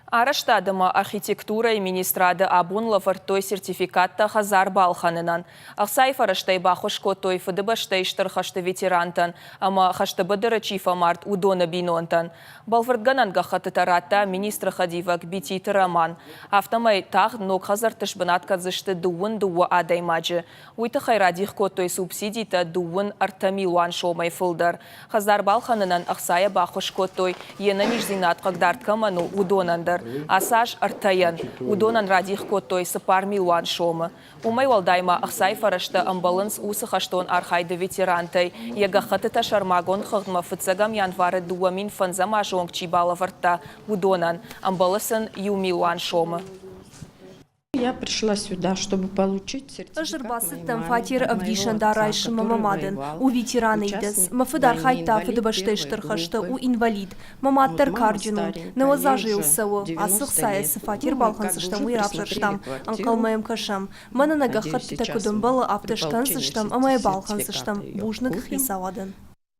Арӕзтад ӕмӕ архитектурӕйы министрады абон лӕвӕрдтой сертификаттӕ хӕдзар балхӕнынӕн. Ӕхцайы фӕрӕзтӕй баххуыс кодтой Фыдыбӕстӕйы Стыр хӕсты ветерантӕн ӕмӕ хӕсты быдыры чи фӕмард, уыдоны бинонтӕн. Бӕлвырдгӕнӕн гӕххӕттытӕ радта министры хӕдивӕг Бититы Роман. Афтӕмӕй тагъд ног хӕдзӕртты сбынат кӕндзысты 22 адӕймаджы. Уый тыххӕй радих кодтой субсидитӕ 33 милуан сомӕй фылдӕр. Хӕдзар балхӕнынӕн ӕхцайӕ баххуыс кодтой, йе нӕниздзинад хъыгдард кӕмӕн у, уыдонӕн дӕр. Ацы аз ӕртӕйӕн. Уыдонӕн радих кодтой 4 милуан сомы. Уымӕй уӕлдай ма ӕхцайы фӕрӕзтӕ ӕмбӕлынц уыцы хӕстон архайды ветерантӕй, йӕ гӕххӕттытӕ сӕрмагонд хыгъдмӕ фыццӕгӕм январы 2005 азы онг чи балӕвӕрдта, уыдонӕн. Ӕмбӕлы сын 1 милуан сомы. Я пришла сюда, чтобы получить сертификат. Ӕз ӕрбацыдтӕн фатеры ӕвдисӕндар райсынмӕ мӕ мадӕн. У ветераны идӕдз. Мӕ фыд архайдта Фыдыбӕстӕйы Стыр хӕсты, у инвалид. Мӕ мад дӕр карджын у. 90 азы йыл цӕуы. Ацы хцайӕ цы фатер балхӕндзыстӕм, уый равзӕрстам. Ӕнхъӕлмӕ йӕм кӕсӕм. Мӕнӕ нӕ гӕххӕттытӕ куыд ӕмбӕлы, афтӕ скӕндзыстӕм ӕмӕ йӕ балхӕндзыстӕм. Бузныг хицауадӕн.